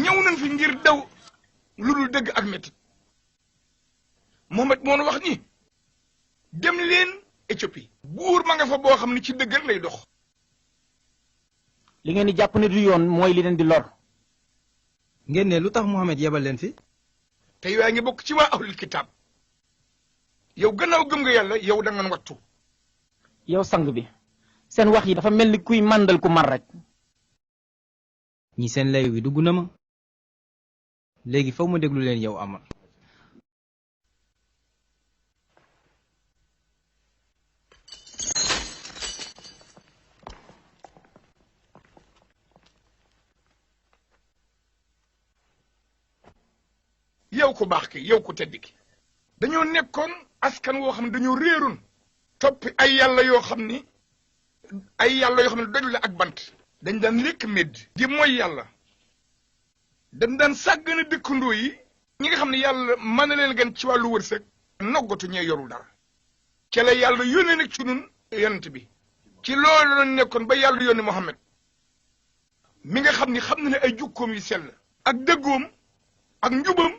ñëw nañ fi ngir daw lu dul dëgg ak métti Mohamed moo wax ni dem leen Éthiopie buur ma nga fa boo xam ne ci dëgg lay dox. li ngeen di jàpp ne du yoon mooy li leen di lor. ngeen ne lu tax Mohamed yebal leen fi. te yaa ngi bokk ci waa ahlul kitaab yow gannaaw gëm nga yàlla yow da nga wattu. yow sang bi seen wax yi dafa mel ni kuy màndal ku mar rek. ñi seen lay wi dugg na ma léegi faw ma déglu leen yow Amar. yow ku baax ki yow ku tedd ki dañoo nekkoon askan woo xam ne dañoo réeroon toppi ay yàlla yoo xam ne doj la ak bant dañ daan lekk medd di mooy yàlla dañ daan sàggane dëkkandoo yi ñi nga xam ne yàlla mën na leen gan ci wàllu wërsëg noggatu ñee yorul dara ca la yàlla yónnee nag ci nun yonent bi ci loolu la nekkoon ba yàlla yónni Muhammad mi nga xam na ne ay jukkoom yu sell ak dëggoom ak njubam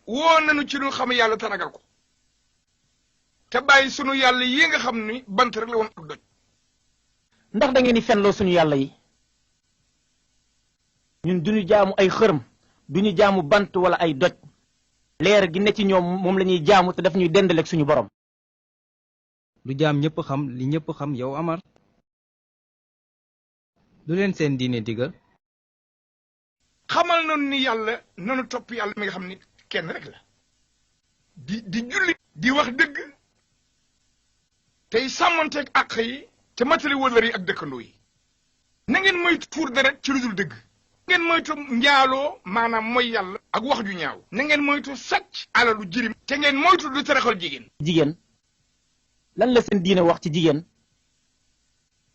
woo nañu ci lu xam yàlla taragal ko te bàyyi sunu yàlla yi nga xam ni bant rek la woon ak doj. ndax da ngeen di fenloo suñu yàlla yi ñun duñu jaamu ay xërëm duñu jaamu bant wala ay doj leer gi ne ci ñoom moom la ñuy jaamu te daf ñuy dendaleeg suñu borom. lu jaam ñëpp xam li ñëpp xam yow Amar. lu leen seen diine digal. xamal nañu ni yàlla nanu topp yàlla mi nga xam ni kenn rek la di julli di wax dëgg tey sàmmonteeg àq yi te matali wëllër yi ak dëkkandoo yi na ngeen moytu tuur deret ci lu dul dëgg ngeen moytu njaaloo maanaam mooy yàlla ak wax ju ñaaw na ngeen moytu sàcc alalu jirim te ngeen moytu du teraxal jigéen lan la seen diine wax ci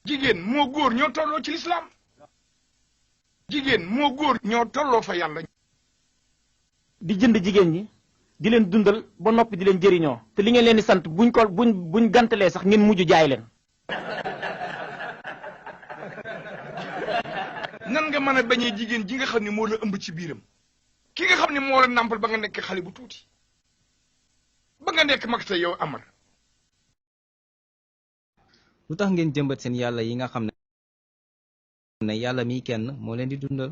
jigéen moo góor ñoo tolloo ci lislaam jigéen moo góor ñoo tolloo fa yàlla di jënd jigéen ñi di leen dundal ba noppi di leen jëriñoo te li ngeen leen di sant buñ gantalee sax ngeen mujj jaay leen. nan nga mën a bañee jigéen ji nga xam ne moo la ëmb ci biiram ki nga xam ne moo la nàmpal ba nga nekk xale bu tuuti ba nga nekk mag te yow Amar. lu tax ngeen jëmbat seen yàlla yi nga xam ne yàlla mi kenn moo leen di dundal.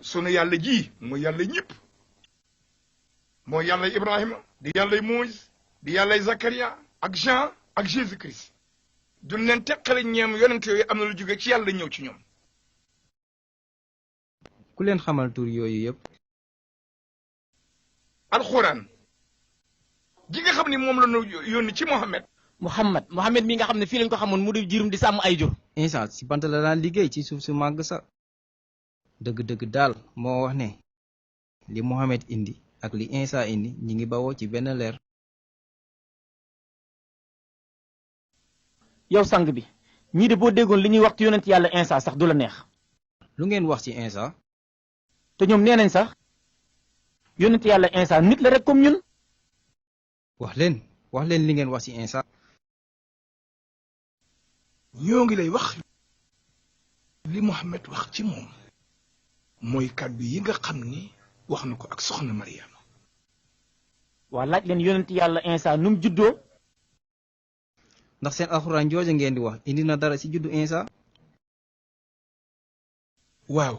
sunu yàlla ji mooy yàlla ñëpp mooy yàlla Ibrahima di yàlla Moïse di yàlla Zakaria ak Jean ak Jésus Christ duñ leen teqale ñeem yonent yooyu am na lu jóge ci yàlla ñëw ci ñoom. ku leen xamal tur yooyu yëpp. alxuraan ji nga xam ni moom la ñu yónni ci Muhammad mi nga xam ne fii lañ ko xamoon mu di jirum di sàmm ay jur. Isa si bant la daan liggéey ci suuf su màgg sa dëgg-dëgg daal moo wax ne li Mohamed indi ak li Isa indi ñi ngi bawoo ci benn leer. yow sang bi ñii de boo déggoon li ñuy wax ci yonent yàlla Isa sax du la neex. lu ngeen wax ci Isa. te ñoom nee nañ sax yonent yàlla Isa nit la rek comme ñun. wax leen li ngeen wax ci Isa. ñoo ngi lay wax li Mohamed wax ci moom mooy kàddu yi nga xam ni wax na ko ak soxna Mariama. waa laaj leen yonent yàlla Isa nu mu juddoo. ndax seen alxuraan jooja ngeen di wax indi na dara ci juddu Isa. waaw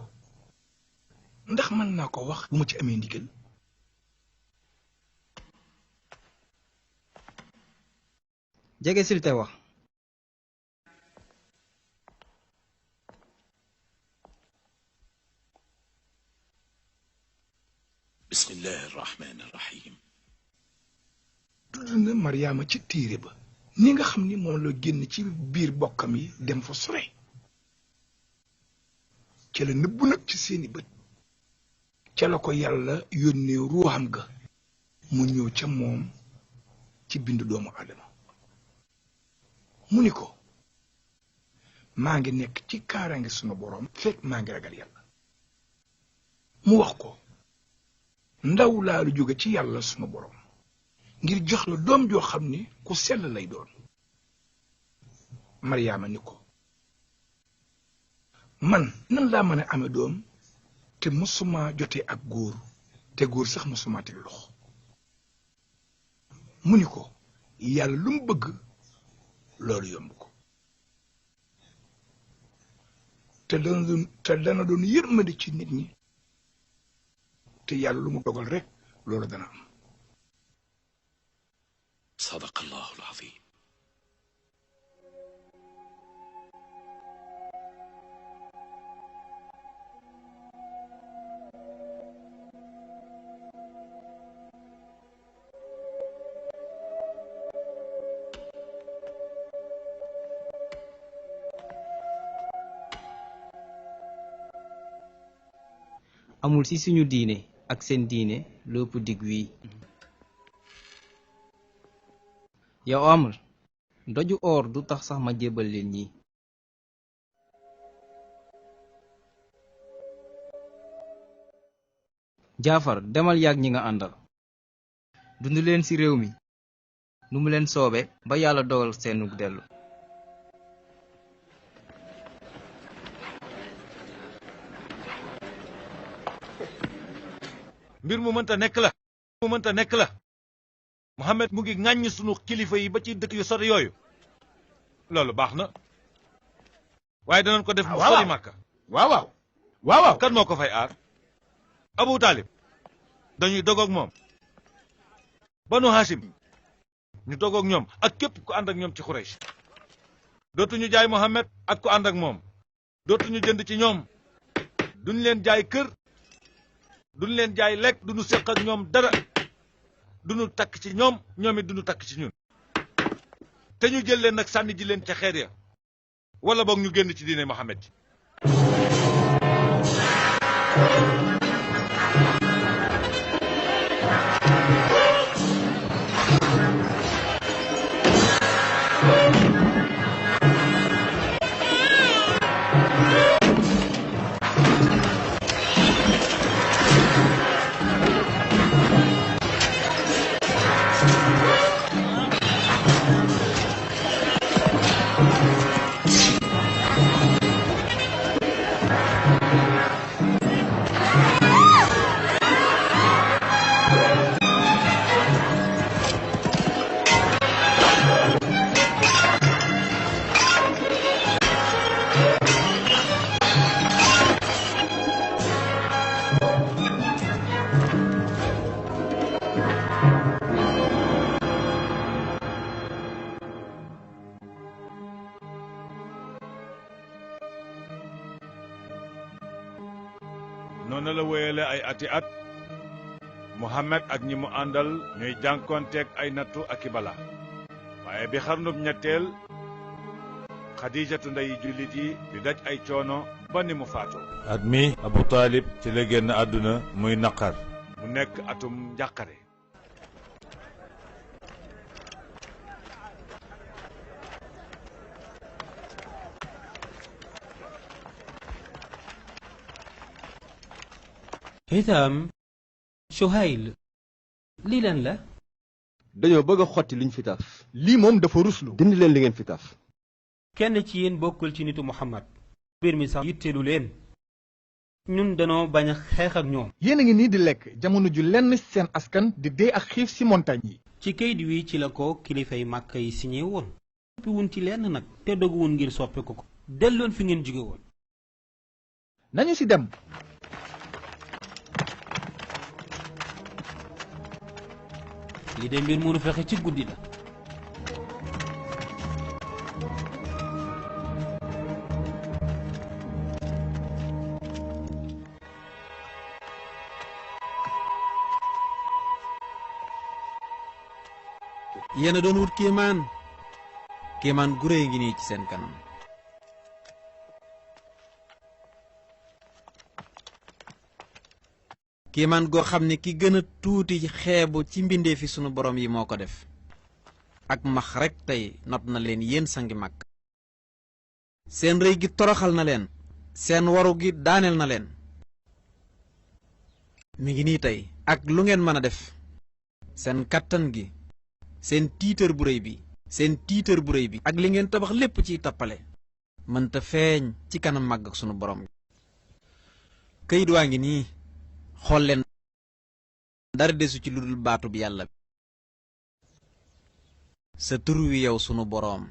ndax mën naa ko wax bu ma ci amee ndigal. jege sil te wax. bismillahi rahmaani rahim. tudd na Mariama ci téere ba ni nga xam ni moom la génn ci biir bokkam yi dem fa sore ca la nëbbu nag ci seeni bët ca la ko yàlla yónnee ruuxam ga mu ñëw ca moom ci bindu doomu Adama mu ni ko maa ngi nekk ci kaaraange sunu boroom fekk maa ngi ragal yàlla mu wax ko ndaw laa lu jóge ci yàlla sunu boroom ngir jox la doom joo xam ni ku sell lay doon Mariama ni ko man nan laa mën a amee doom te musuma jotee ak góor te góor sax musuma teg loxo mu ni ko yàlla lu mu bëgg loolu yomb ko te dana doon yërmande ci nit ñi te yàlla lu mu dogal rek loolu dana am. صدق الله العظيم. amul ci suñu diine ak seen diine lépp dig wii yow Amr doju or du tax sax ma jébbal leen ñi Jaafar demal yàgg ñi nga àndal dund leen ci réew mi nu mu leen soobe ba yàlla dogal seenu dellu mbir mu mënta nekk la Mohamed mu ngi ŋàññ sunu kilifa yi ba ci dëkk yu sori yooyu loolu baax na waaye danañ ko def mu sori Màkka waaw kan moo ko fay aar Abu Taalib dañuy dogoog moom Banu Hashim ñu dogoog ñoom ak képp ku ànd ak ñoom ci Xuraysh dootuñu jaay Mohamed ak ku ànd ak moom dootuñu jënd ci ñoom duñ leen jaay kër duñ leen jaay lekk duñu séq ak ñoom dara duñu takk ci ñoom ñoom it duñu takk ci ñun te ñu jël leen nag sànni ji leen ca xeer ya wala boog ñu génn ci diine Mohamed ji noonu la wéyale ay ati at Mohamed ak ñi mu àndal ñuy jànkonteeg ay nattu ak i bala waaye bi xarnub ñetteel Xadijatu ndeyi jullit yi di daj ay coono ba ni mu faatoo at mi Abu Taalib ci la génn àdduna muy naqar mu nekk atum njàqare Hitam Suhayl lii lan la dañoo bëgg a xotti liñ fi taf lii moom dafa ruslu dindi leen li ngeen fi taf kenn ci yéen bokkul ci nitu Muhammad mbir mi sax yitteelu leen ñun danoo bañ a xeex ak ñoom yéen a ngi nii di lekk jamono ju lenn seen askan di dee ak xiif ci montagne yi ci kayit wi ci la ko kilifay Màkka yi signé woon soppiwun ci lenn nag te doguwun ngir soppiku ko delloon fi ngeen jóge woon nañu ci dem lii de mbir mënu fexe ci guddi la yéena doon wut kéemaan gu réy ngi nii ci seen kanam kéemaan goo xam ne ki gën a tuuti xeebu ci mbindee fi sunu borom yi moo ko def ak max rekk tey not na leen yéen sangi mag seen rëy gi toroxal na leen seen waru gi daaneel na leen mi ngi nii tey ak lu ngeen mën a def seen kàttan gi seen tiitër bu réy bi seen tiitër bu réy bi ak li ngeen tabax lépp ciy tappale mënta feeñ ci kanam màgg ak sunu borom këyit waa ngi nii xool leen dara desu ci lu dul baatu bi yàlla bi sa tur wi yow sunu boroom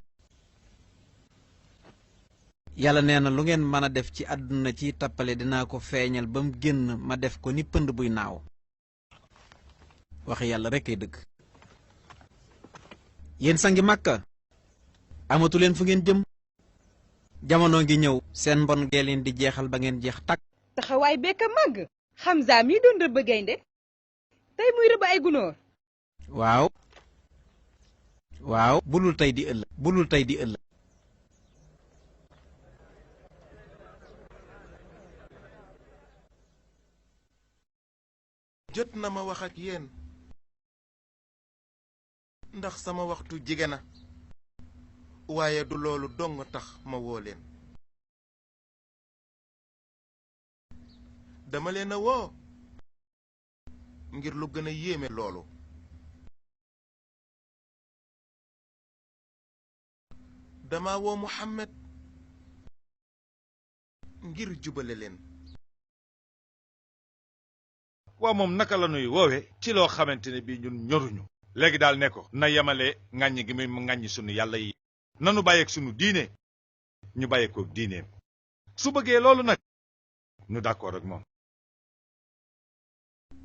yàlla nee na lu ngeen mën a def ci àdduna ciy tappale dinaa ko feeñal ba mu génn ma def ko ni pënd buy naaw waxi yàlla rekk ay dëgg yéen sangi màkka amatu leen fu ngeen jëm jamono ngi ñëw seen mbon gee leen di jeexal ba ngeen jeex takk taxawaay bekk a màgg Hamza mi doon rëbb gaynde tey muy rëbb ay gunóor waaw bulul tey di ëllëg jot na ma wax ak yéen ndax sama waxtu jige na waaye du loolu dong tax ma woo leen dama leen a woo ngir lu gën a yéeme loolu dama woo Muhammad ngir jubale leen waa moom naka la nuy woowe ci loo xamante ne bii ñun ñoruñu léegi daal ne ko na yemale ŋàññi gi muy ŋàññi sunu yàlla yi nanu bàyyeeg sunu diine ñu bàyyeekoog diineem su bëggee loolu nag ñu d'accord ak moom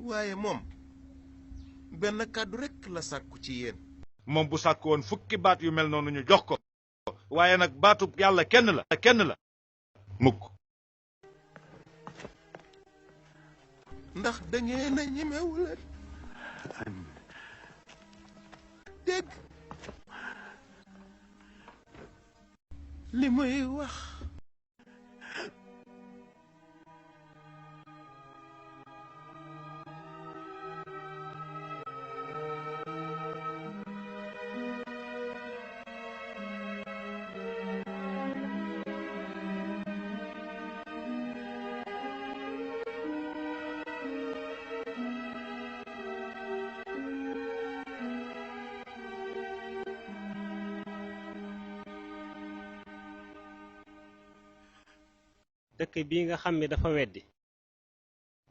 waaye moom benn kàddu rekk la sàkku ci yéen moom bu sàkk woon fukki baat yu mel noonu ñu jox ko waaye nag baatu yàlla kenn la mukk ndax dangeen a ñemewula dégg li muy wax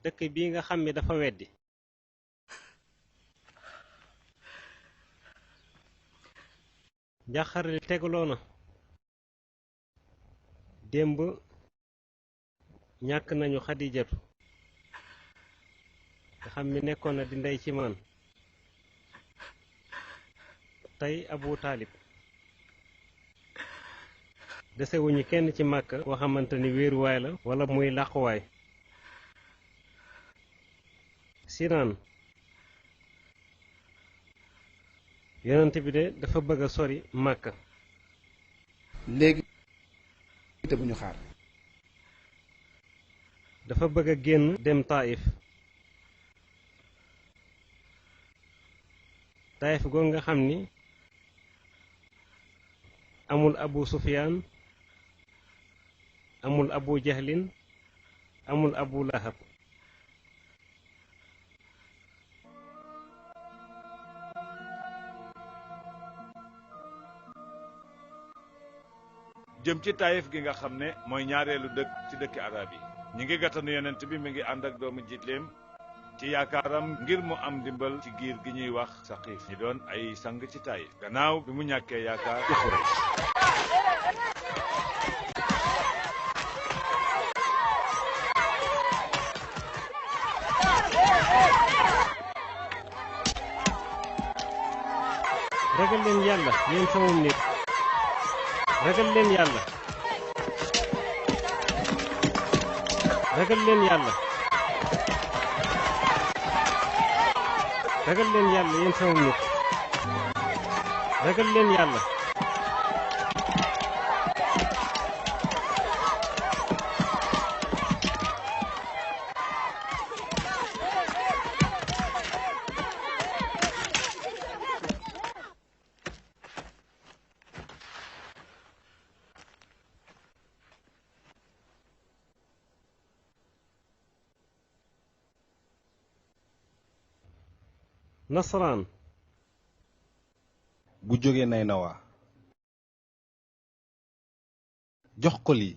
dëkk bii nga xam ni dafa weddi njàqare li tegaloo na démb ñàkk nañu xadijatu nga xam ni nekkoon na di ndey ci man tey abu taalib desewuñu kenn ci màkk koo xamante ni wéeruwaay la wala muy làquwaay sinaan yonent bi de dafa bëgg a sori màkk léegi te bu ñu xaar dafa bëgg a génn dem taif goo nga xam ni amul abu sufyaan amul abu jahlin amul abu lahab jëm ci taayif gi nga xam ne mooy ñaareelu dëkk ci dëkki arab yi ñi ngi gàttanu yonent bi mi ngi ànd ak doomu jiitleem ci yaakaaram ngir mu am dimbal ci giir gi ñuy wax saqiif ñi doon ay sang ci taayif gannaaw bi mu ñàkkee yaakaar ci Xuraysh ragal leen yàlla yéen samum nit ragal leen yàlla ragal leen yàlla ragal leen yàlla yéen samum nit ragal leen yàlla nasaraan bu jóge Naynawa jox ko lii.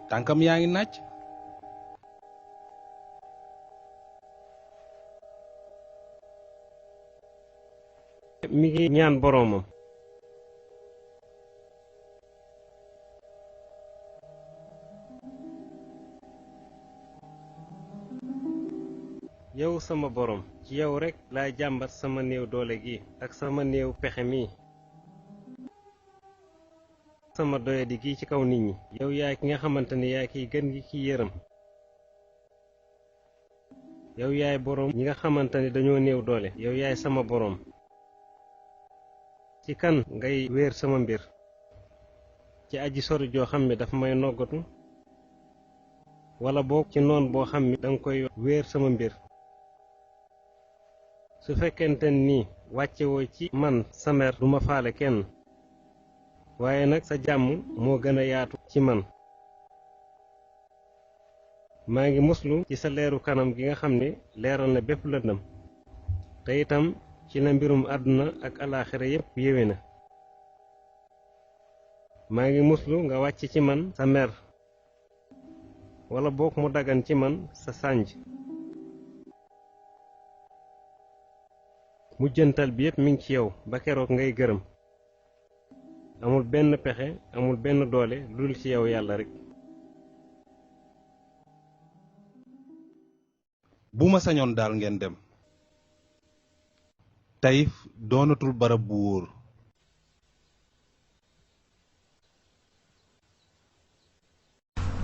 tànkam yaa ngi nàcc. mi ngi ñaan boroomam. yow sama boroom ci yow rekk laay jàmbat sama néew doole gi ak sama néew pexe mi. sama doyadi gi ci kaw nit ñi. yow yaay ki nga xamante ni yaay kiy gën gi ki yërëm. yow yaay boroom ñi nga xamante ni dañoo néew doole. yow yaay sama boroom. ci kan ngay wéer sama mbir. ci aji sori joo xam ne dafa may noggatu. wala boog ci noon boo xam ni danga koy wéer sama mbir. su fekkente ni wàccewoo ci man sa mer duma faale kenn. waaye nag sa jàmm moo gën a yaatu ci man. maa ngi muslu ci sa leeru kanam gi nga xam ne leeral na bépp lëndëm. te itam ci la mbirum àdduna ak alaaxira yépp yéwe na. maa ngi muslu nga wàcc ci man sa mer. wala boog mu dagan ci man sa sànj. mujjantal bi yépp mi ngi ci yow ba keroog ngay gërëm. amul benn pexe amul benn doole lu dul ci yow yàlla rekk. bu ma sañoon daal ngeen dem. Taïf doonatul barab bu wóor.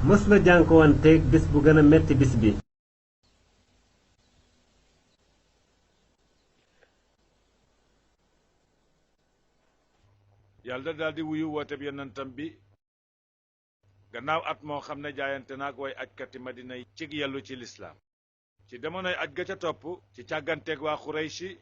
mës la jànkuwanteeg bis bu gën a metti bis bi. yàlla daal di wuyu woote bi yonentam bi gannaaw at moo xam ne jaayante naag way ajkati madina yi cig yellu ci lislaam. ci demonoy aj ga ca topp ci càgganteeg waa xurayshi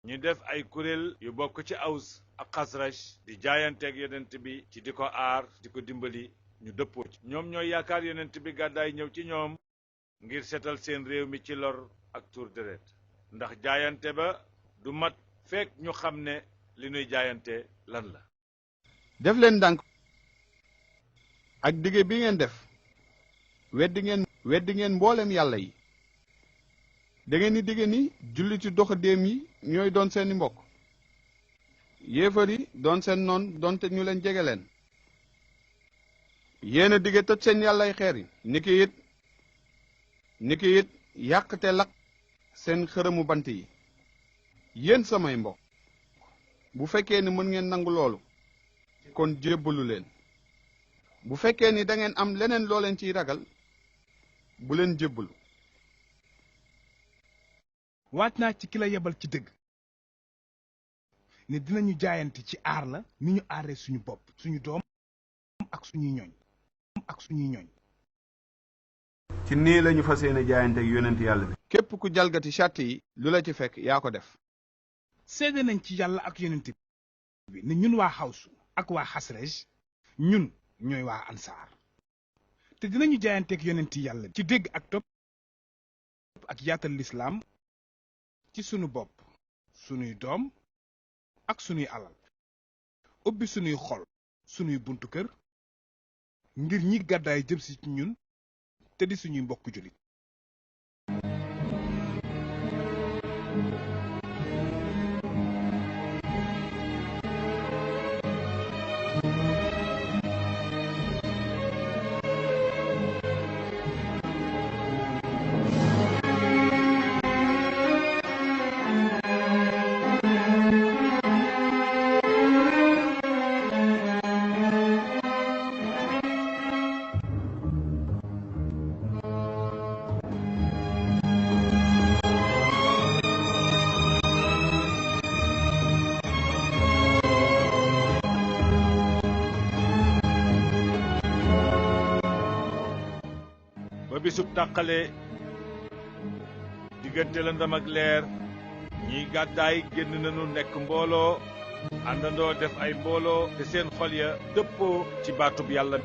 ñu def ay kuréel yu bokk ci aws ak xasraj di jaayanteeg yonent bi ci di ko aar di ko dimbali ñu dëppoo ci. ñoom ñooy yaakaar yonent bi gàddaay ñëw ci ñoom ngir setal seen réew mi ci lor ak tuur deret ndax jaayante ba du mat fekk ñu xam ne li nuy jaayante lan la. def leen ndànk ak dige bi ngeen def weddi ngeen mboolem yàlla yi. da ngeen di dige ni julliti doxandéem yi ñooy doon seeni mbokk. yéefar yi doon seen noon doonte ñu leen jege leen. yéen a dige toj seen yàllay xeer yi. niki it yàq te lakk seen xërëmu bant yi. yéen samay mbokk. bu fekkee ni mën ngeen nangu loolu kon jébbalu leen. bu fekkee ni da ngeen am leneen loo leen ciy ragal bu leen jébbalu. waat naa ci ki la yebal ci dëgg ne dinañu jaayante ci aar la ni ñu aaree suñu bopp suñu doom ak suñuy ñooñ. ci nii lañu fas yéene jaayante ak yonent yàlla bi. képp ku jalgati charte yi lu la ci fekk yaa ko def. seede nañ ci yàlla ak yonent bi ne ñun waa xawsu ak waa xasrej ñun ñooy waa ansaar te dinañu jaayanteeg yonent yàlla ci dégg ak topp ak yaatal lislaam ci sunu bopp sunuy doom ak sunuy alal ubbi sunuy xol sunuy buntu kër ngir ñi gàddaay jëm si ci ñun te di suñuy mbokk jullit. bisub tàqale diggante lëndëm ak leer ñiy gàddaay génn nañu nekk mbooloo àndandoo def ay mbooloo te seen xol ya dëppoo ci baatub yàlla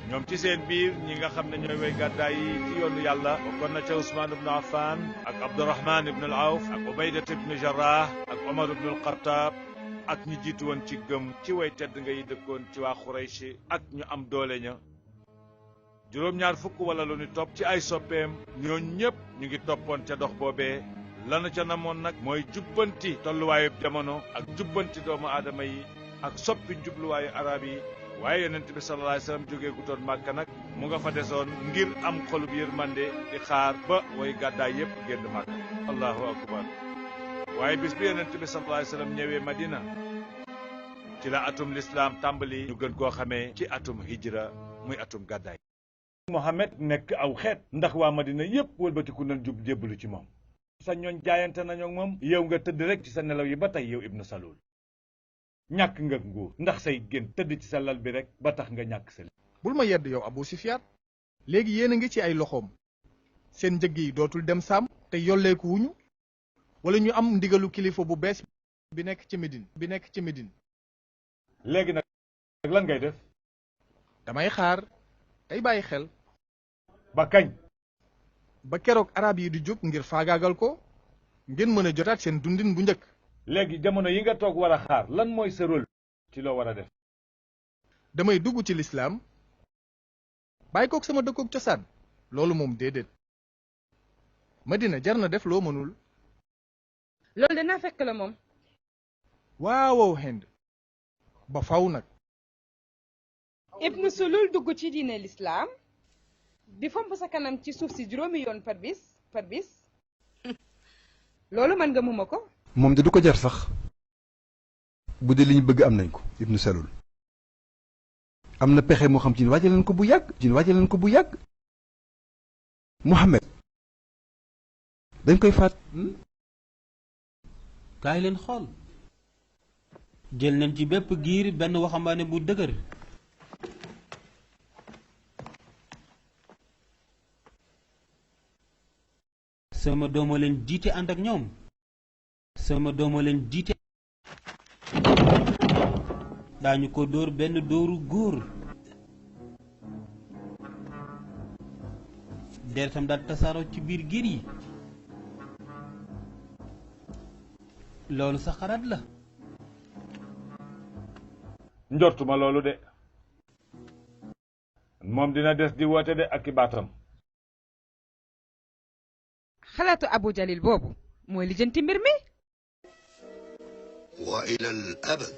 ñoom ci seen biir ñi nga xam ne ñooy way gàddaay yi ci yoonu yàlla bokkoon na ca Ousmane ibnu Affan ak Abdurahman ibnu al-Awf ak Ubaydat ibnu Jarrah ak Omar ibnu al-Khattab ak ñi jiitu woon ci gëm ci way tedd nga yi dëkkoon ci waa Xuraysh ak ñu am doole ña juróom-ñaar fukk wala lu ni topp ci ay soppeem ñooñu ñépp ñu ngi toppoon ca dox boobee lanu ca namoon nag mooy jubbanti tolluwaayu jamono ak jubbanti doomu aadama yi ak soppi jubluwaayu arab yi waaye yonent bi sallallahu alayhi wasallam jógee gu toon Màkka nag mu nga fa desoon ngir am xolub yërmande di xaar ba way gàddaay yépp génn Màkka allahu akbar waaye bis bi yonent bi sallallahu alayhi wasallam ñëwee Madina ci la atum lislaam tàmbali ñu gën koo xamee ci atum hijra muy atum gàddaay Mohamed nekk aw xeet ndax waa Madina yépp wëlbatiku nañ jub jébbalu ci moom sa ñooñ jaayante nañu moom yow nga tëdd rek ci sa nelaw yi ba tey yow Ibnu Salul ñàkk nga nguur ndax say gën tëdd ci sa lal bi rek ba tax nga ñàkk sa bul ma yedd yow Abu Sufyaan léegi yéen a ngi ci ay loxoom seen njëg yi dootul dem saam te yolleeku wuñu wala ñu am ndigalu kilifa bu bees bi nekk ci Médine léegi nag lan ngay def damay xaar tey bàyyi xel ba kañ ba keroog arab yi di jóg ngir faagaagal ko ngeen mën a jotaat seen dundin bu njëkk léegi jamono yi nga toog war a xaar lan mooy sa rôle ci loo war a def damay dugg ci lislaam bàyyi kook sama dëkkook cosaan loolu moom déedéet Madina jar na def loo mënul loolu dana fekk la moom waaw Hind ba faw nag Ibnu Sulul dugg ci diine lislaam di fomp sa kanam ci suuf si juróomi yoon par bis loolu mën nga muma ko moom de du ko jar sax bu dee li ñu bëgg am nañ ko Ibnu Salul am na pexe moo xam ci ne waajal leen ko bu yàgg Muhammad dañ koy faat kaay leen xool jël nañ ci bépp giir benn waxambaane bu dëgër sama dooma leen jiite ànd ak ñoom sama dooma leen jiite daañu ko dóor benn dóoru góor deretam daal tasaaroo ci biir giir yi loolu sa xalaat la njortuma loolu de moom dina des di woote de ak i baatam xalaatu Abu Jalil boobu mooy lijjanti mbir mi wa ila al abad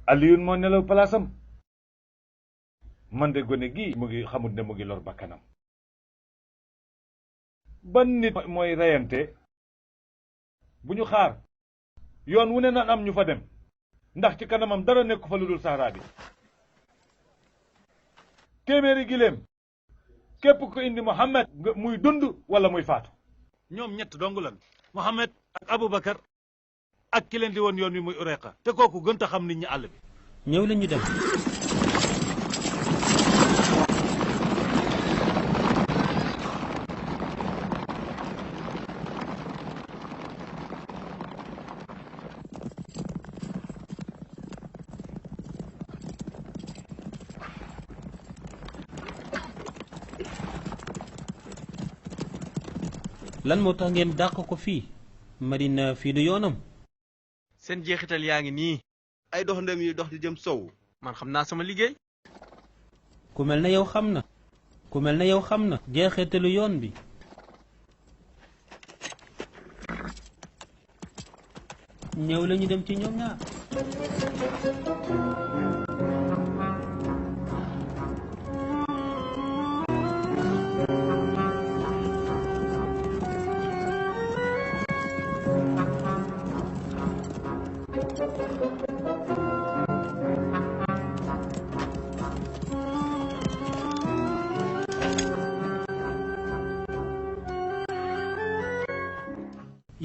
Aliyun moo nelaw palaasam man de gone gi mu ngi xamut ne mu ngi lor bakkanam ban nit mooy reyante bu ñu xaar yoon wu ne naan am ñu fa dem ndax ci kanamam dara nekku fa lu dul saxaraa bi téeméeri giléem képp ko indi Muhammad muy dund wala muy faatu ñoom ñett dong lan Muhammad ak Abubakar ak ki leen di woon yoon wi muy Ureqa te kooku gën a xam nit ñi àll bi ñëw leen ñu dem lan moo tax ngeen dàq ko fii Madina fii du yoonam. seen jeexital yaa ngi nii ay doxandem yi dox di jëm sow man xam naa sama liggéey. ku mel ne yow xam na jeexitalu yoon bi. ñëw la ñu dem ci ñoom ñaar.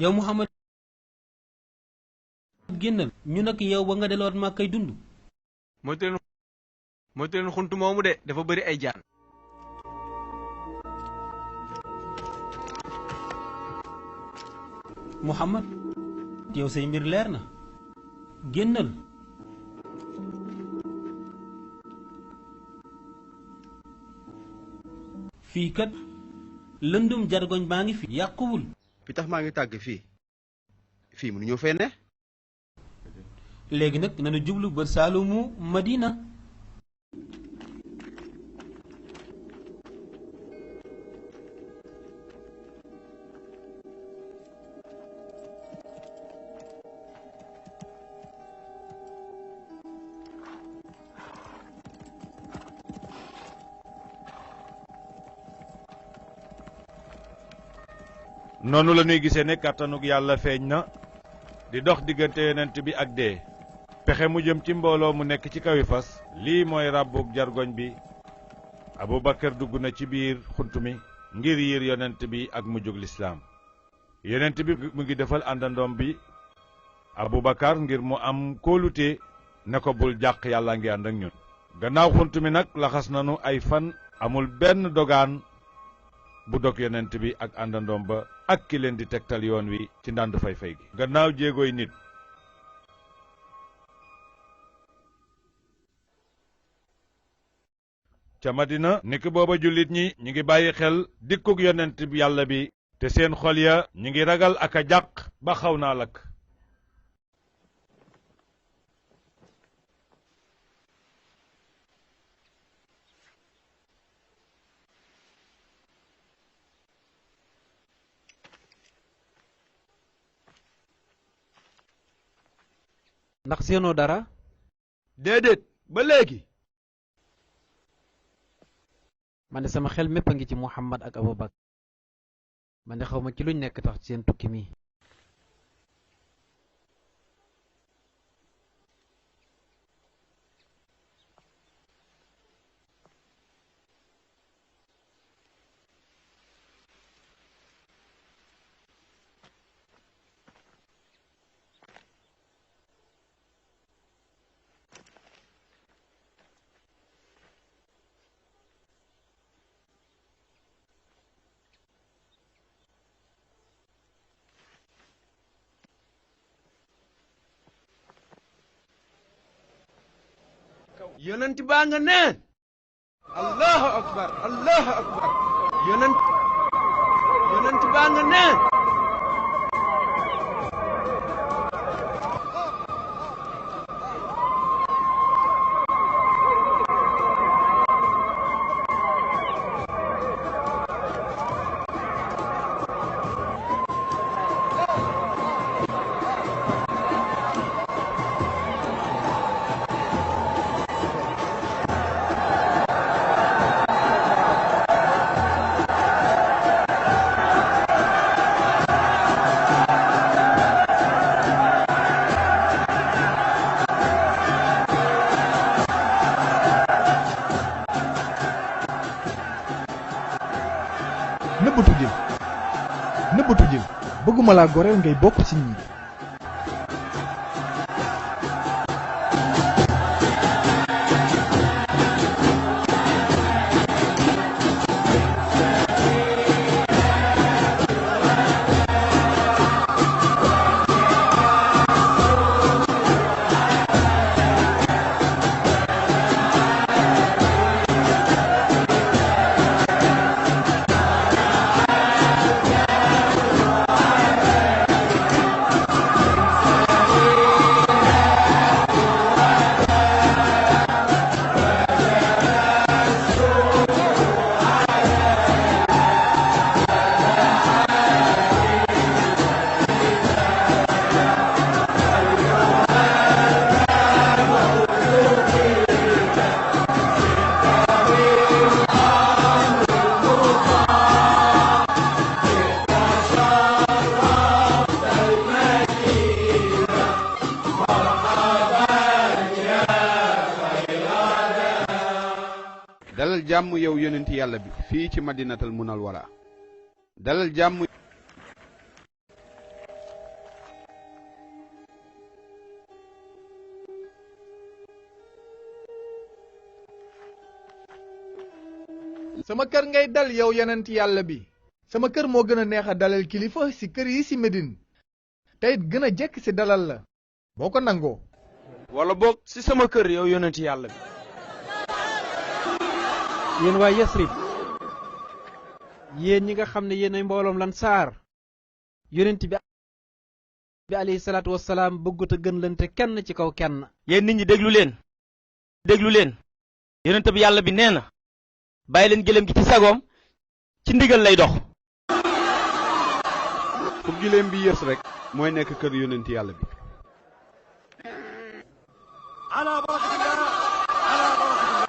yow Muhammad génnal ñu nag yow ba nga delluwaat maa koy dund. moytu leen xunt moomu de dafa bëri ay jaan. Muhammad yow say mbir leer na génnal. fii kat lëndum jargoñ baa ngi fi yàquwul. fi tax maa ngi tàgg fii mënu ñoo fee ne. léegi nag nanu jublu bët saalumu Madina. noonu la ñuy gisee ne kàttanug yàlla feeñ na di dox diggante yonent bi ak dee pexe mu jëm ci mbooloo mu nekk ci kawi fas lii mooy ràbbug jargoñ bi Abubakar dugg na ci biir xunt mi ngir yiir yonent bi ak mujjug lislaam yonent bi mu ngi defal àndandoom bi Abubakar ngir mu am kóolute ne ko bul jàq yàlla ngi ànd ak ñun gannaaw xunt mi nag laxas nanu ay fan amul benn dogaan bu dog yonent bi ak àndandoom ba ak ki leen di tegtal yoon wi ci ndànd fay-fay gi gannaaw jéegooy nit ca Madina niki booba jullit ñi ñi ngi bàyyi xel dikkug yonent bi yàlla bi te seen xol ya ñi ngi ragal ak a jàq ba xaw naa lakk ndax seenoo dara. déedéet ba léegi. man de sama xel mépp a ngi ci Muhammad ak Abubakar man de xaw ma ci luñ nekk tax ci seen tukki mi. yonent baa nga ne. allahu akbar allahu akbar. yonent baa nga ne. nëbbatu jël bëgguma laa goreel ngay bokk ci ñi. jàmm yow yonenti yàlla bi fii ci madinatal munawwara dalal jàmm sama kër ngay dal yow yonent yàlla bi sama kër moo gën a neex a dalal kilifa ci kër yi ci Médine te it gën a jekk ci dalal la boo ko nangoo wala boog ci sama kër yow yonent yàlla bi. yéen waa Yasrib yéen ñi nga xam ne yéen ay mbooloom lan saar yonent bi alayhi salaatu wassalaam bëggut a gën lante kenn ci kaw kenn. yéen nit ñi déglu leen yonent bi yàlla bi nee na bàyyi leen gëléem gi ci sagoom ci ndigal lay dox. fu giléem bi yës rek mooy nekk kër yonenti yàlla bi. ala barakatillah ala barakatillah.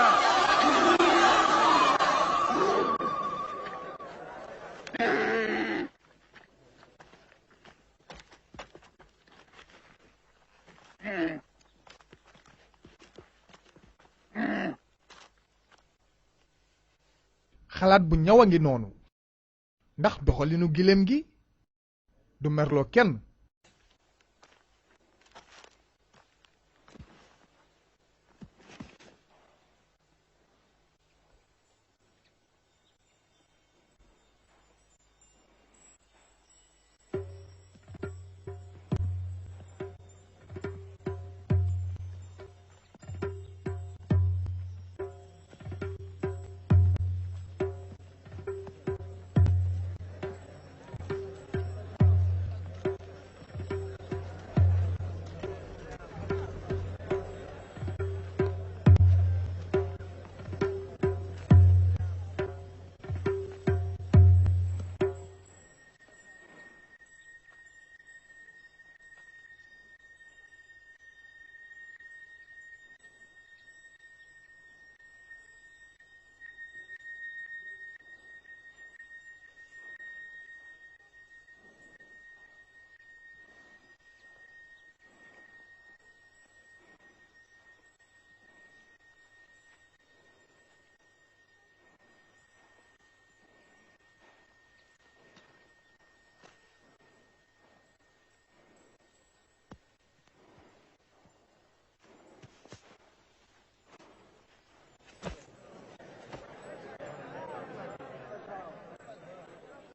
xalaat bu ñaw a ngi noonu ndax doxalinu giléem gi du merloo kenn.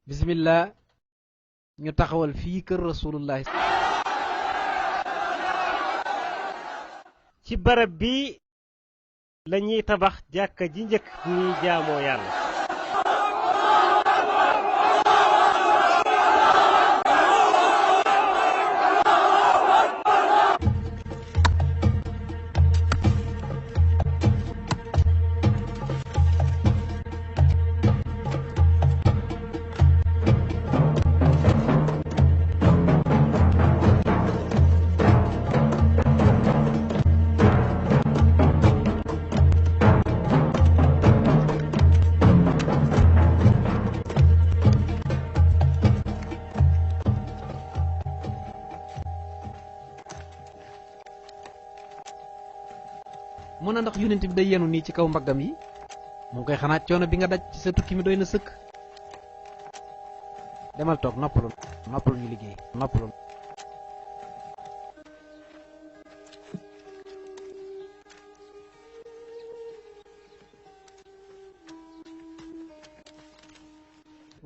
bismillah ñu taxawal fii kër rasulullah. ci barab bi lañuy tabax jàkka ji njëkk ñuy jaamoo yàlla. mu ne ndax yonent bi day yenu nii ci kaw mbaggam yi mu ngi koy xanaa coono bi nga daj ci sa tukki mi doy na sëkk. demal toog noppalu ñu liggéey noppalu.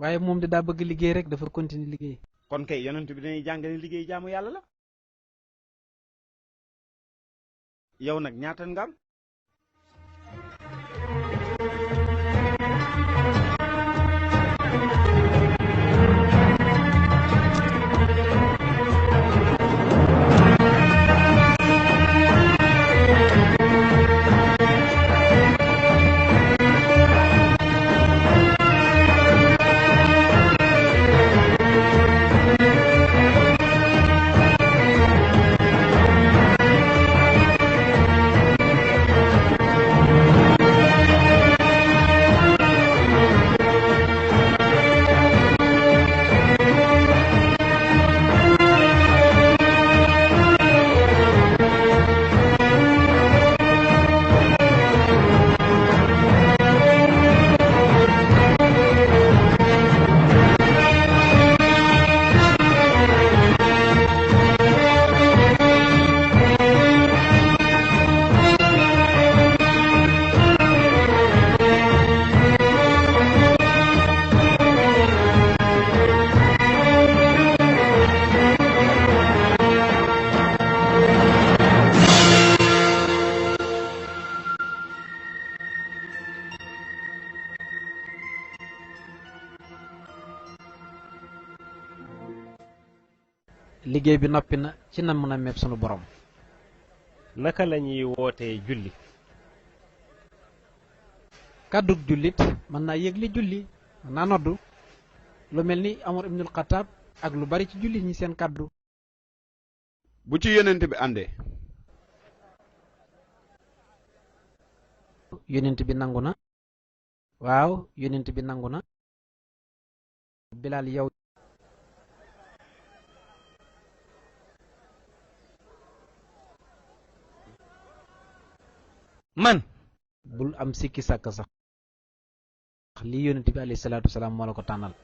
waaye moom de daa bëgg liggéey rek dafa continuer liggéey. kon kay yonent bi dañuy jàngale liggéey jaamu yàlla la. yow nag ñaata nga am. liggéey bi noppi na ci nam na meeb sunu borom. naka lañuy wootee julli? kàddug jullit mën naa yëgle julli mën naa noddu lu mel ni Amar ibnul Xattaab ak lu bari ci jullit ñi seen kàddu. bu ci yonent bi àndee. yonent bi nangu na. waaw yonent bi nangu na. Bilaal yow. man. bul am sikki sàkk sax. lii yonent bi alayhi salaatu wasalaam moo la ko tànnal.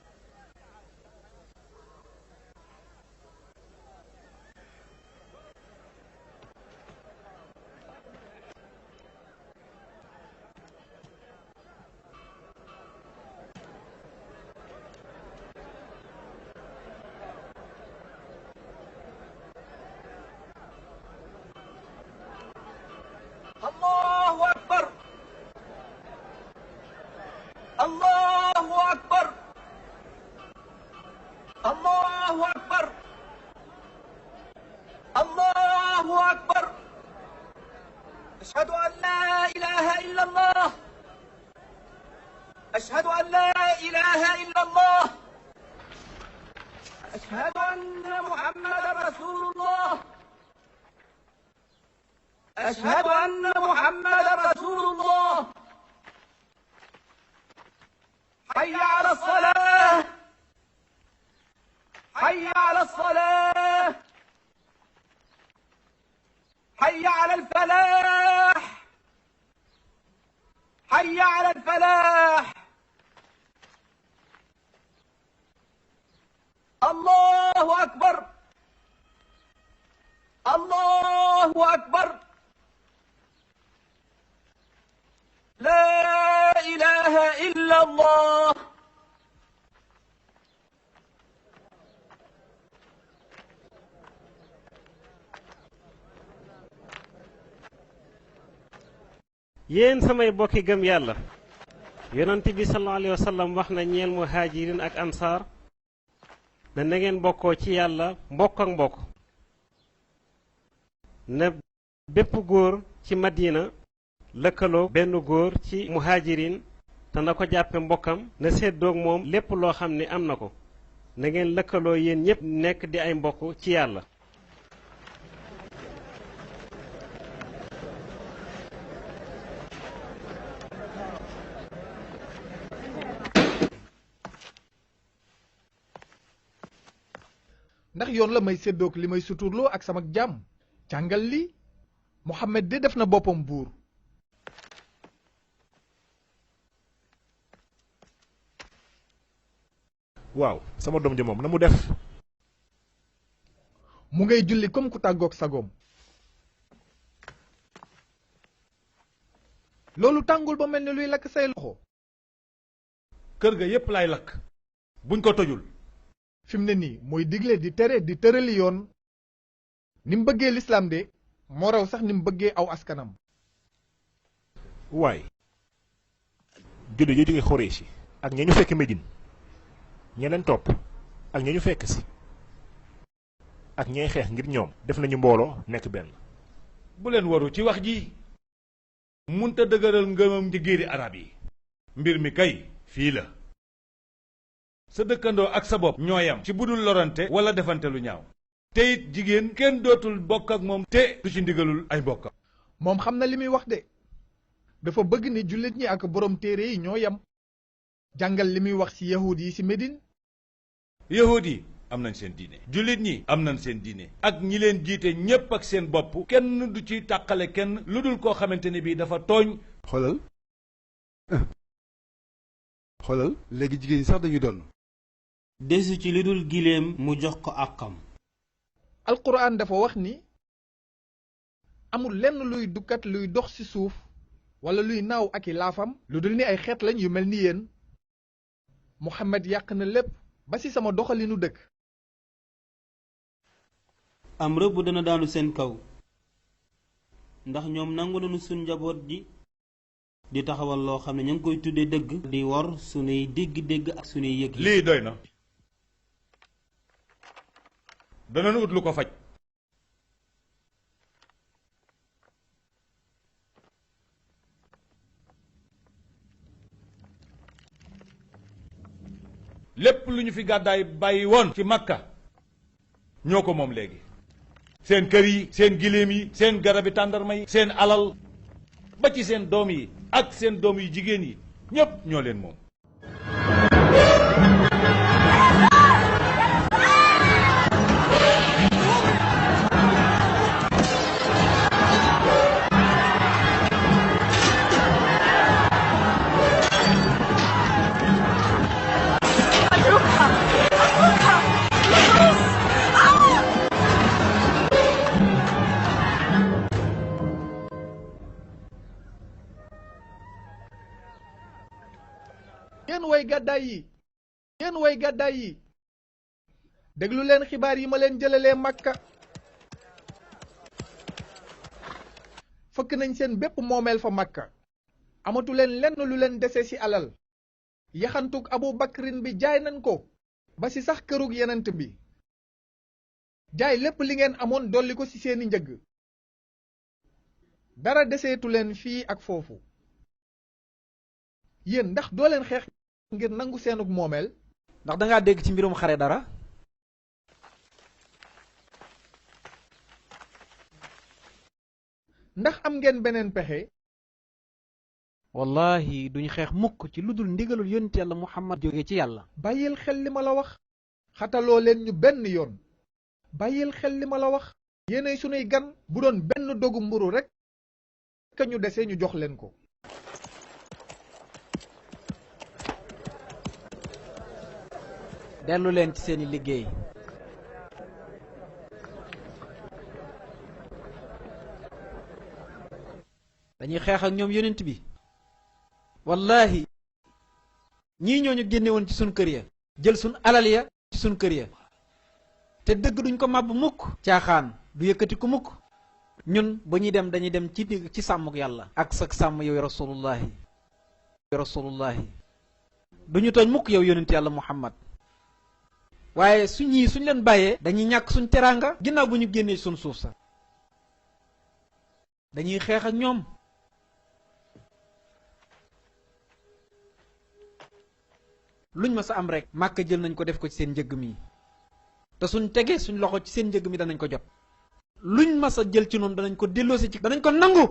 Allahu akbar Allahu akbar Allahu akbar Allahu akbar ashhadu an la ilaha illa Allah ashhadu an la ilaha illa Allah ashhadu anna Muhammadan rasulullah أشهد أن محمدا رسول الله حي على الصلاة حي على الصلاة حي على الفلاح حي على الفلاح الله أكبر الله أكبر لا إله إلا الله yéen samay bokki gëm yàlla yonent bi sallallahu alayhi wa sallam wax na ñeel muhajirin ak ansaar ne na ngeen bokkoo ci yàlla mbokk ak mbokk ne bépp góor ci Madina lëkkaloo benn góor ci muhajirin te na ko jàppe mbokkam na séddoog moom lépp loo xam ne am na ko na ngeen lëkkaloo yéen ñépp nekk di ay mbokk ci yàlla. ndax yoon la may séddoog li may suturloo ak sama jàmm jàngal li Muhammad de def na boppam buur. waaw sama doom ji moom na mu def. mu ngay julli comme ku tàggoog sagoom. loolu tàngul ba mel ni luy lakk say loxo. kër ga yépp lay lakk buñ ko tojul. fi mu ne nii mooy digle di tere di tërali yoon ni mu bëggee lislaam de moo raw sax ni mu bëggee aw askanam. waay julli yoo jóge Xuraysh ak ña ñu fekk Médine ña leen topp ak ña ñu fekk si ak ñay xeex ngir ñoom def nañu mbooloo nekk benn. bu leen waru ci wax ji munta dëgëral ngëmam ci giiri arab yi. mbir mi kay fii la. sa dëkkandoo ak sa bopp ñooyam ci budul lorante wala defante lu ñaaw. te it jigéen kenn dootul bokk ak moom te du ci ndigalul ay bokkam. moom xam na li muy wax de dafa bëgg ni jullit ñi ak borom téere yi ñoo yam jàngal li muy wax ci yahud yi ci Médine. yahud yi am nañ seen diine. jullit ñi am nañ seen diine. ak ñi leen jiite ñépp ak seen bopp. kenn du ci tàqale kenn lu dul koo xamante ni bii dafa tooñ. xoolal léegi jigéen ñi sax dañuy doon. desu ci lu dul giléem mu jox ko àqam. alquran dafa wax ni amul lenn luy dukkat luy dox ci suuf wala luy naaw ak i laafam lu dul ni ay xeet lañ yu mel ni yéen. Muhammad yàq na lépp ba ci sama doxalinu dëkk. am rëbb dana daanu seen kaw ndax ñoom nangu nañu suñ njaboot ji di taxawal loo xam ne ñu ngi koy tuddee dëgg di wor sunuy dégg-dégg ak sunuy yëg. lii doy na. danañ ut lu ko faj. lépp lu ñu fi gàddaay bàyyi woon ci Makka ñoo ko moom léegi. seen kër yi, seen giléem yi, seen garabi tàndarma yi, seen alal ba ci seen doom yi ak seen doom yu jigéen yi ñépp ñoo leen moom. yéen way gàddaay yi yéen way gàddaay yi déglu leen xibaar yi ma leen jëlalee Makka fëkk nañ seen bépp moomeel fa Makka amatu leen lenn lu leen dese ci alal yaxantug Abu Bakrin bi jaay nañ ko ba ci sax kërug yenent bi jaay lépp li ngeen amoon dolli ko ci seeni njëg dara deseetu leen fii ak foofu yéen ndax doo leen xeex ngir nangu seenug moomeel. ndax dangaa dégg ci mbirum xare dara. ndax am ngeen beneen pexe. wallahi duñu xeex mukk ci lu dul ndigalul yonent yàlla Muhammad jóge ci yàlla. bàyyil xel li ma la wax. xataloo leen ñu benn yoon. bàyyil xel li ma la wax. yéenay sunuy gan bu doon benn dogu mburu rekk ka ñu dese ñu jox leen ko. dellu leen ci seeni liggéey. dañuy xeex ak ñoom yonent bi. wallahi ñii ñoo ñu génne woon ci sun kër ya jël sun alal ya ci sun kër ya te dëgg duñ ko màbb mukk. caaxaan du yëkkati ko mukk. ñun ba ñuy dem dañuy dem ci sàmmuk yàlla. ak sa sàmm yow rasulullahi duñu tooñ mukk yow yonent yàlla Muhammad. waaye suñ leen bàyyee dañuy ñàkk suñ teraanga ginnaaw bu ñu génnee suñ suuf sa dañuy xeex ak ñoom. luñ ma sa am rek màkk jël nañ ko def ko ci seen njëgg mi te suñ tegee suñ loxo ci seen njëgg mi danañ ko jot. luñ ma sa jël ci noonu danañ ko delloosi ci danañ ko nangu.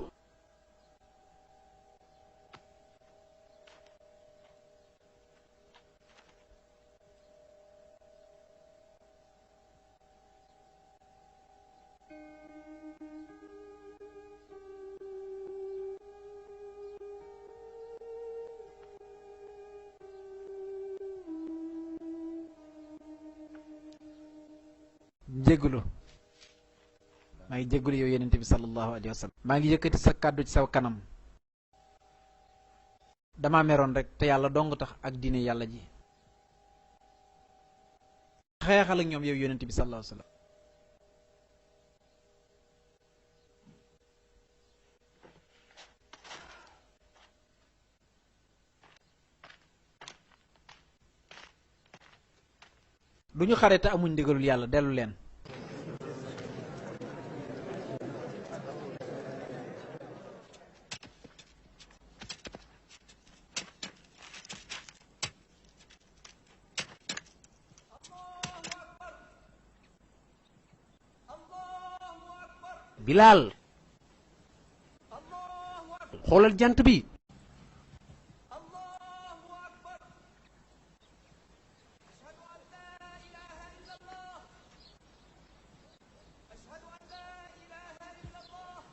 jéggulu maa ngi jéggulu yow yenente bi sallallahu alayhi wa sallam maa ngi yëkkati sa kàddu ci saw kanam dama meroon rek te yàlla dong tax ak diine yàlla ji xeexal ak ñoom yow yenente bi sallallahu alayhi wa sallam duñu xare te amuñ ndigalul yàlla dellu leen. Bilaal xoolal jant bi.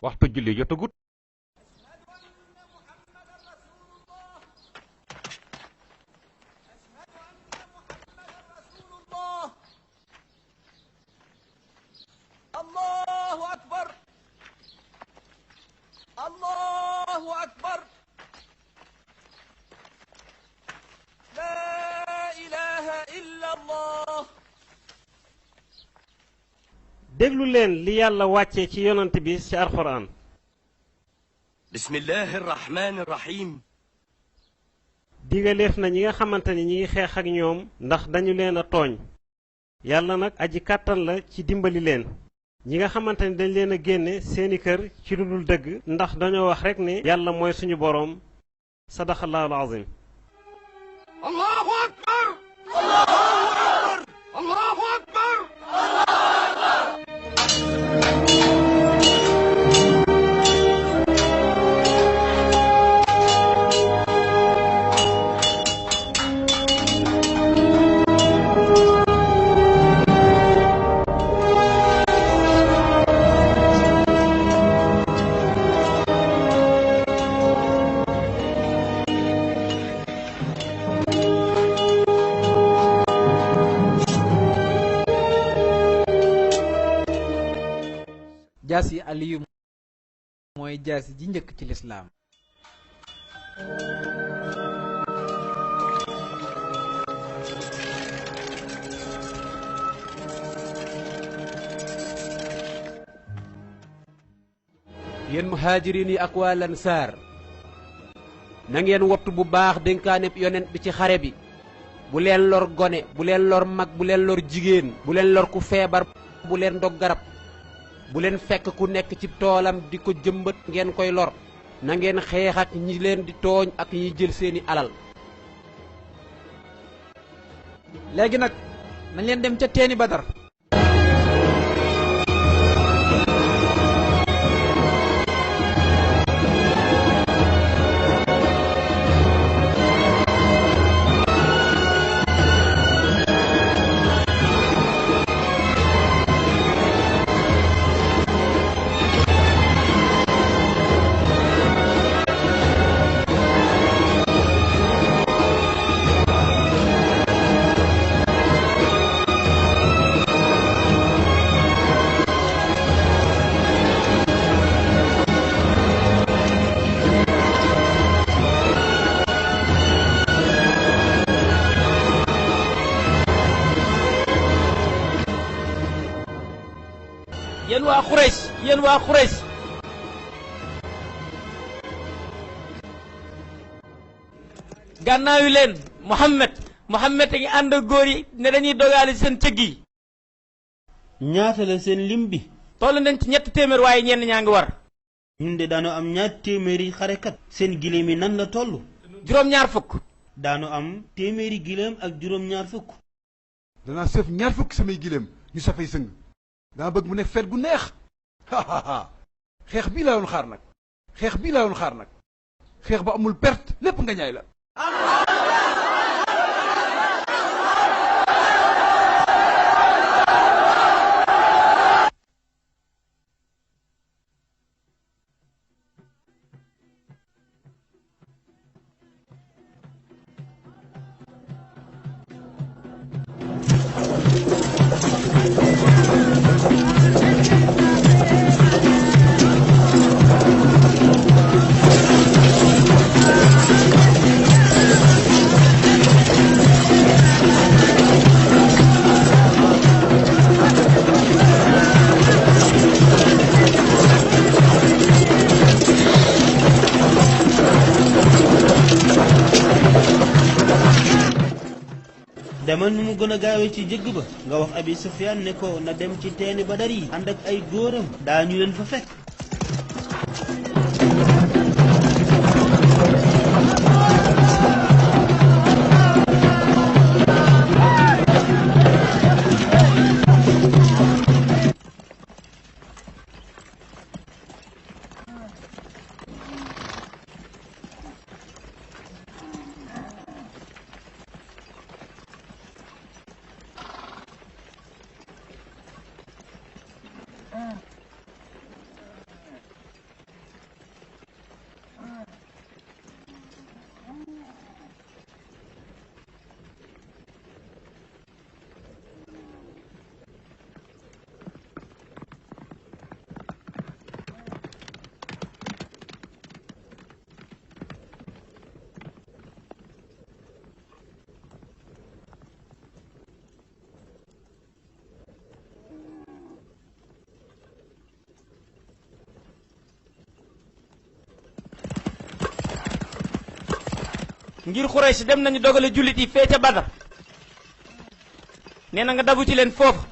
waxtu julli jotagut. Allahu akbar Allahu akbar la ilaha illa Allah. déglu leen li yàlla wàccee ci yonant bi ci alxuraan. bismillahi rahmani rahim. digaleef na ñi nga xamante ni ñi ngi xeex ak ñoom ndax dañu leen a tooñ yàlla nag aji kàttan la ci dimbali leen ñi nga xamante ne dañ leen a génne seeni kër ci lu dul dëgg ndax dañoo wax rek ne yàlla mooy suñu boroom sadaqallaahu al-aziim. Allahu akbar Allahu akbar Allahu akbar jaasi aliyu mooy jaasi ji njëkk ci lislaam yéen muhaajiriin yi ak waa lansaar na ngeen wattu bu baax dénkaaneb yonent bi ci xare bi bu leen lor gone bu leen lor mag bu leen lor jigéen bu leen lor ku feebar bu leen dog garab bu leen fekk ku nekk ci toolam di ko jëmbat ngeen koy lor na ngeen xeex ak ñi leen di tooñ ak ñi jël seeni alal. léegi nag nañ leen dem ca teeni Badar. yéen waa Quraysh gànnaayu leen Muhammad a ngi ànd ak góor yi ne dañuy dogaale seen cëgg yi. ñaata la seen lim bi. toll nañ ci 300 waaye ñenn ñaa ngi war. ñun de daanu am 200 xarekat. seen gileem yi nan la toll. juróom-ñaar fukk. daanu am 100 gileem ak juróom-ñaar fukk. danaa sëf 2 fukk samay gileem ñu safay sëng. dama bëgg mu nekk feet gu neex. xeex bii laa doon xaar nag. xeex bii laa doon xaar nag. xeex ba amul perte lépp nga ñaay la. demal nu mu gën a gaawee ci jëgg ba nga wax Abi Sufyaan ne ko na dem ci teeni Badar yi ànd ak ay góoram daañu leen fa fekk. ngir Quraysh dem nañu dogale jullit yi fee ca Badar nee na nga dabu ci leen foofu.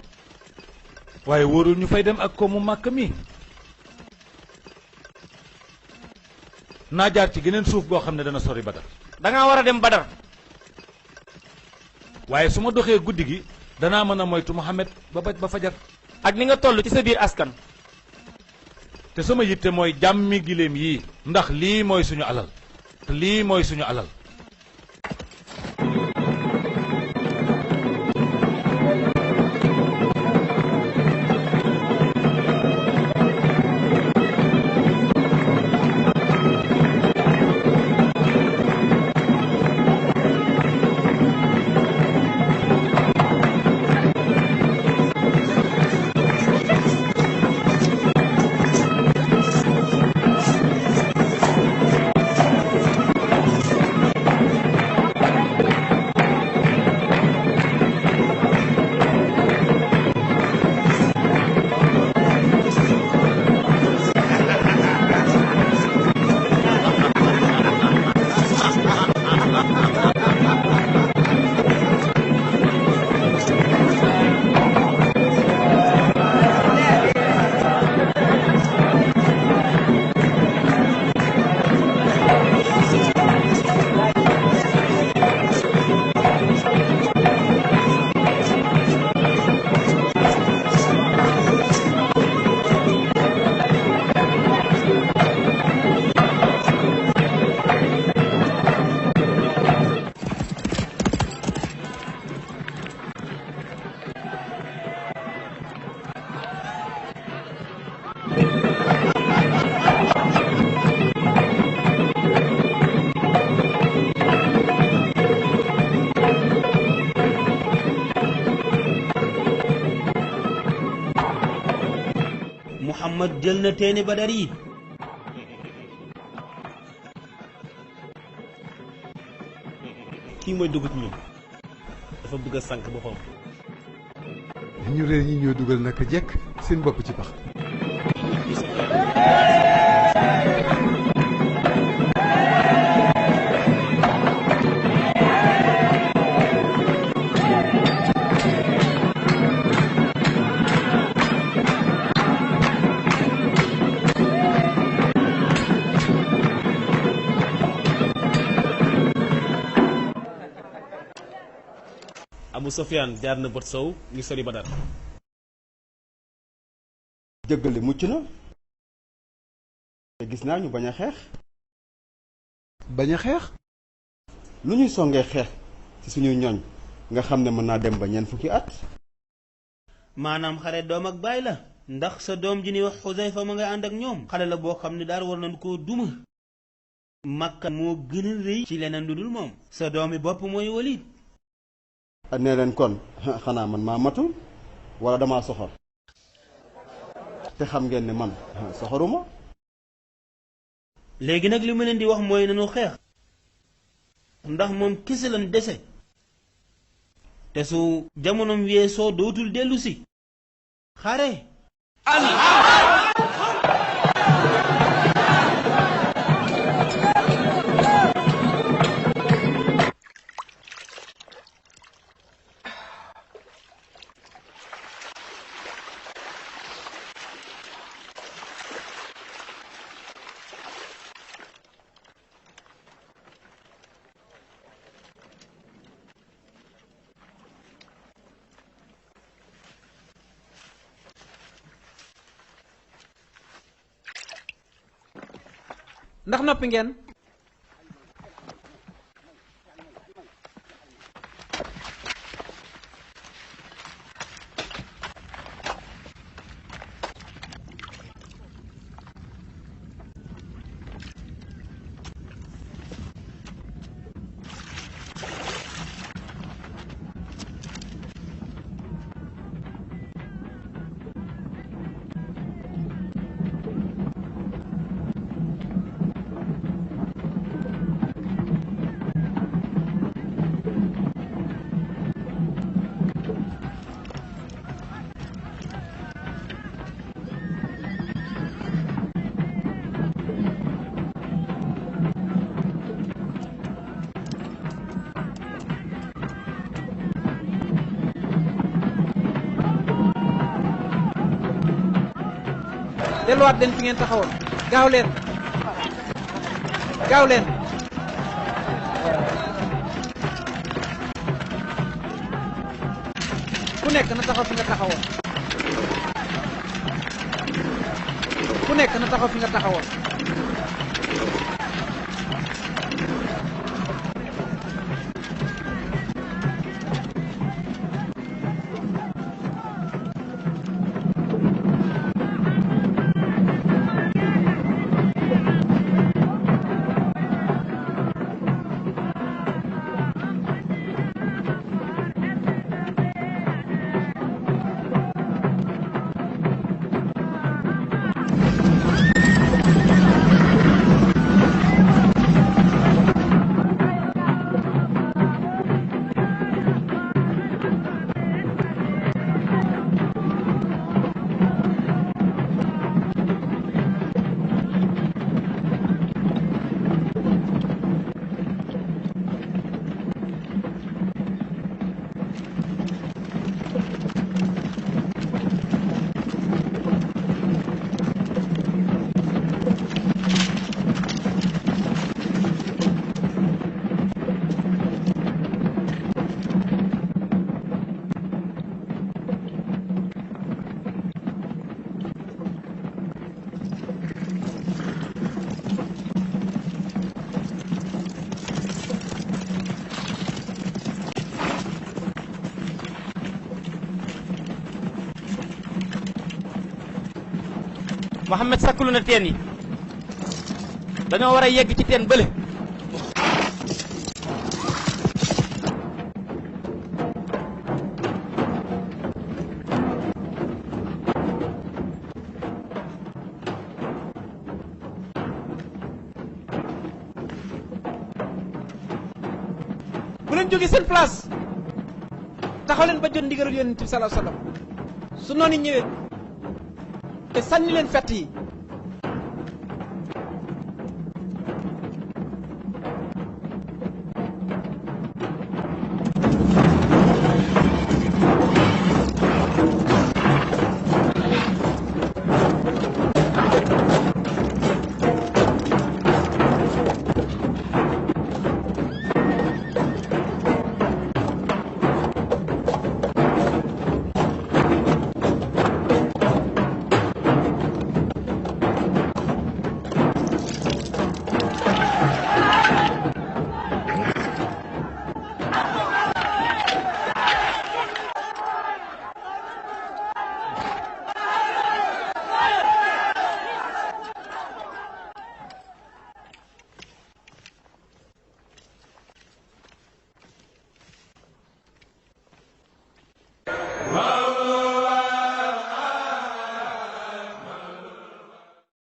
waaye wóorul ñu fay dem ak ko mu màkk mi. naa jaar ci geneen suuf goo xam ne dana sori Badar. da ngaa war a dem Badar. waaye su ma doxee guddi gi danaa mën a moytu Muhammad ba fajar. ak ni nga toll ci sa biir askan. te sama yitte mooy jàmmi giléem yii ndax lii mooy suñu alal te lii mooy suñu alal. Muhammad jël na teeni Badar yi. kii mooy dugg ci ñun dafa bëgg a sànq boppam. ñu réer ñi ñoo dugal naka jekk seen bopp ci pax. Abu Sofyaan jaar na bët sow ngi sori Badar. jëggale mucc na te gis naa ñu bañ a xeex. bañ a xeex. lu ñuy songee xeex ci suñuy ñooñ nga xam ne mën naa dem ba ñeent fukki at. maanaam xare doom ak baay la. ndax sa doom ji ni wax Xusayfa ma nga ànd ak ñoom. xale la boo xam ne daal war nañ koo duma. Makka moo gën a rëy ci leneen lu dul moom. sa doomi bopp mooy Walid. nee leen kon xanaa man maa matul wala damaa soxor te xam ngeen ne man soxoruma. léegi nag li ma leen di wax mooy nanu xeex ndax moom kese lan dese te su jamonom weesoo dootul dellu si xare. ndax noppi ngeen. delluwaat leen fi ngeen taxawoon gaaw leen gaaw leen ku nekk na taxaw fi nga taxawoon ku nekk na taxaw fi nga taxawoon Mohamed sakkalu na teen yi dañoo war a yegg ci teen bële bu leen jóge seen place taxaw leen ba jot ndigalul yonent bi sallallahu alayhi wasallam su noonu ñëwee te sànni leen fett yi